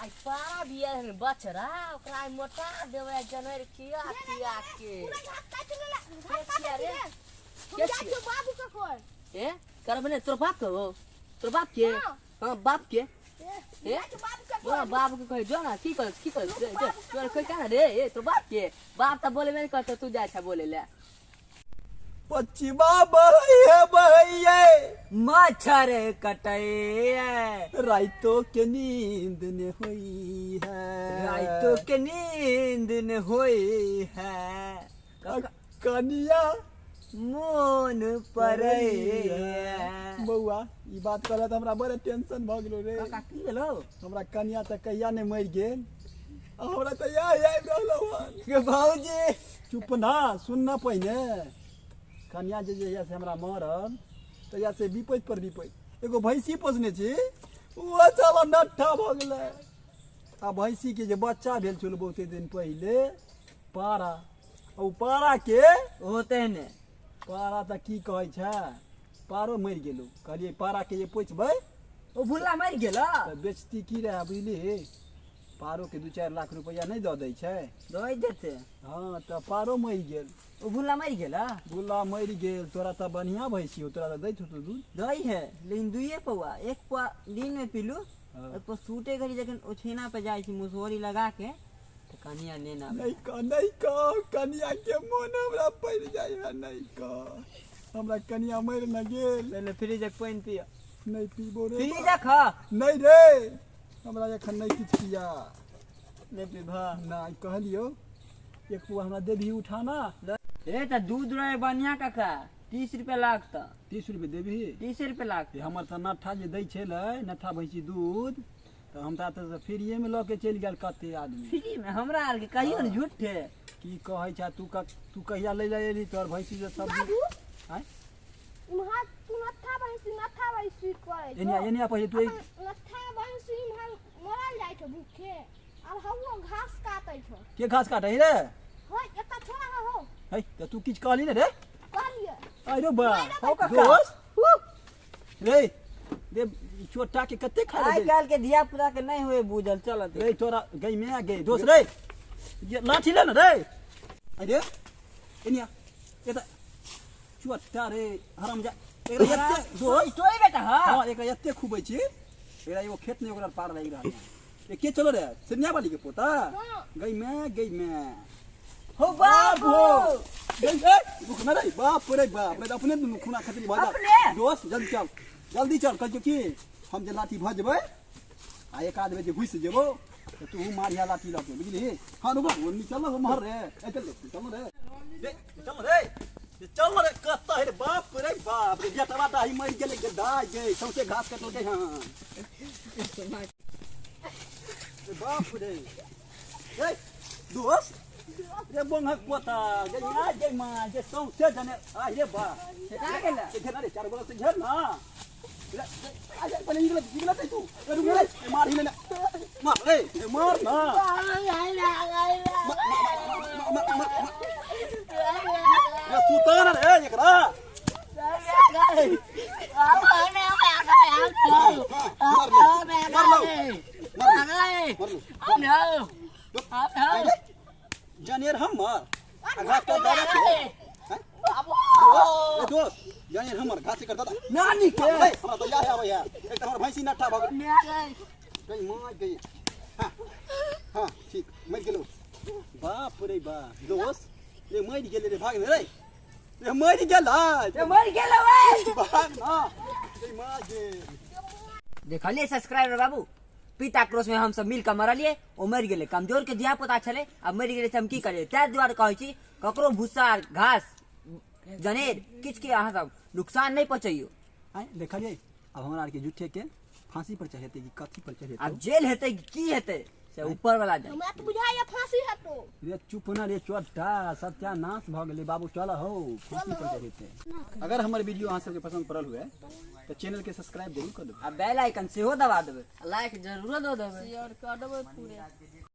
आइ पारा भी आयल हन बछड़ा, ओकरा आइ मोटा देबै जनैर खिया खिया के। पूरा घास काटि के लेला, छियै घास रे? काटै छी रे। हम के जाइ छियै? छियौ बाबू के कोइ। ए करबै ने तोर बाप के हो, तोर बाप के? हाँ। हाँ, बाप के। ए, ए? जाइ छियौ बाबू के जो कोइ। बाप के कहे जो ना, की कर की कर जो जो तोर कहे का रे? ए तोर बाप के, बाप त बोले नहीं करतो, तू जाइ छ बोले ले। पश्चिमा बहैया बहैया मच्छर कटैया, राइतो के नींद ने होई है, राइतो के नींद न होई है, कनिया मोन पड़ैया। बौआ, ई बात कहला तऽ हमरा बड़ा टेंशन भऽ गेलो रे। काका, की भेलो? हमरा कनिया तऽ कहिया ने मरि गेल आ हमरा तऽ याद आबि रहल हन। के भौजी? चुप ना, सुन ना पहिने। कनिया जे जहिया से हमरा मरल तहिया से विपैत पर विपैत। एगो भैंसी पोसने छी, ओ साला नट्ठा भऽ गेलै। आ भैंसी के जे बच्चा भेल छल बहुते दिन पहिले पारा, आ ओ पारा के होते ने पारा तऽ की कहै छै, पारो मरि गेलो। कहलियै पारा के जे पोसबै। ओ भुल्ला मरि गेल। तऽ बेचती की रहै बुझलिही? पारो के 2-4 लाख रुपैआ नहि दऽ दै छै? दऽ देते। हँ, तऽ पारो मरि गेल। ओ भुल्ला मरि गेल। भुल्ला मरि गेल। तोरा तऽ बढ़िआँ भैंसी हौ, तोरा तऽ दैत होतौ दूध। दै है, लेकिन दुइए पौआ, एक पौआ दिन में पीलू, हाँ। एक पौआ सूते घड़ी जखन ओछैना पे जाइ छी मुसहरी लगा के तऽ कनिया नेना नहि कह, नहि कह, कनिया के मोन हमरा पड़ि जाइ है। नहि कह, हमरा कनिया मरि न गेल। पहिले फ्रिजक पानि पिय। नहि पीबो रे। फ्रिजक ह। नहि रे, हमरा एखन नहि किछु पिया। नहि पीबह? नहि, कहलियौ एक पौआ हमरा देबही उठाना। ए तऽ दूध रहे बढ़िया काका, 30 रुपया लागत। 30 रुपए देबही? 30 रुपया लागत। ए, हमर तऽ नट्ठा जे दै छलै, नट्ठा भैंसी दूध, तऽ हमरा तऽ फ्रीएमे लऽ के चलि गेल कते आदमी। फ्री में हमरा आरके कहियो ने झूठे। की कहै छ तू? तू कहिया लै लए एली तोहर भैंसी जे सब्जी? बाबू। आँय? इम्हर तू नत्था भैंसी नत्था भैंसी करै छौ। एनिया एनिया, पहिले तू अपन नत्था भैंसी इम्हर मरल जाइ छौ भूखे, आब हौ घास काटै छौ। के घास काटै रे? है एकटा छोड़ा हो। है तऽ तू किछु कहली ने रे? कहलियै। अरे बा। हौ काका। दोस्त रे रे, ई चोटा के कते खा आइ ले। काल्हि के धिया पुता के नहीं हुए बूझल चलत। रे तोरा गई में गई दोस्त रे, ये लाठी ले ना रे। अरे एनिया, ये तऽ चोटा रे, हराम जा, एकरा एते दोस्त तोई बेटा। हाँ। हाँ, एकरा एते खुबै छी, एकरा एगो खेत नहीं ओकरा पार लागि रहल है। ए के चलो रे, सिनिया वाली के पोता? हाँ। गई में गई में हो बाबू। गई। ए रुक ना रे, बाप रे बाप रे, अपने दुनू खूना खतरी भऽ जा। अपने? दोस्त, जल्दी चल, जल्दी चल। कहै की हम जे लाठी भऽ जेबै आ एक आध बजे घुसि जेबो तऽ तू मारिया लाठी लऽ के, बुझलिही? हाँ, रुक, ओन्नी चल ना, उम्हर रे। ए चल चल रे, ए, चल रे, ए, चल रे। कत्ता है रे? बाप रे बाप रे, बेटवा दाही मरि गेलै गे दाइ गे, सौंसे घास कटलकै। हँ रे, बाप रे। ए दोस्त रे, बोंगक पोता गे, आ गे माँ गे, सौंसे जने आ रे बा। छेका गेलै। घेर ना रे, चारू बगल से घेर ना रे। आ जा, पहिले निकल, निकल तू। ए रुक रे, ए मार ही ने, मार रे, ए मार ना, मार मार मार मार। ए सुता ना रे एकरा। मार लो, मार लो, मार लो। जनेर हमर आ घास कर दादा के हैं? दोस्त, ए दोस्त, जनेर हमर घास कर दादा नानी के। ए, हमरा तो याद आबै है, एक तऽ हमर भैंसी नट्ठा भऽ गेल। गई माँ गई। हाँ हाँ, ठीक, मरि गेलो। बाप रे बाप, दोस्त रे, मरि गेलै रे। भाग ने रे, रे मरि गेल। ए मरि गेल ओए। भाग ना, गई माँ गे। देखलिए सब्सक्राइबर बाबू, पिता क्रोश में हम सब मिल के मरलिए, ओ मरि गेलै। कमजोर के धिया पुता छलै, आ मरि गेलै तऽ हम की करियै? ताहि दुआरे कहै छी, ककरो भूसा घास जनेर किछु के अहाँ सब नुकसान नहि पहुँचैयौ। आँय, देखलियै, आब हमरा आरके झूठे के फांसी पर चढ़ेतै कि कथी पर चढ़ेतै? आब जेल हेतै कि की हेतै से ऊपर वाला जाय। हमरा तऽ बुझाइया फांसी हेतौ। रे चुप ना रे चोटा, सत्यानाश भऽ गेलै। बाबू चल हो, फांसी पर चढ़ेतै। अगर हमर वीडियो अहाँ सबके पसंद पड़ल हुए तऽ चैनल के सब्सक्राइब जरूर कर देबै आ बेल आइकन सेहो दबा देबै। लाइक जरूर दऽ देबै, शेयर कर देबै पूरे।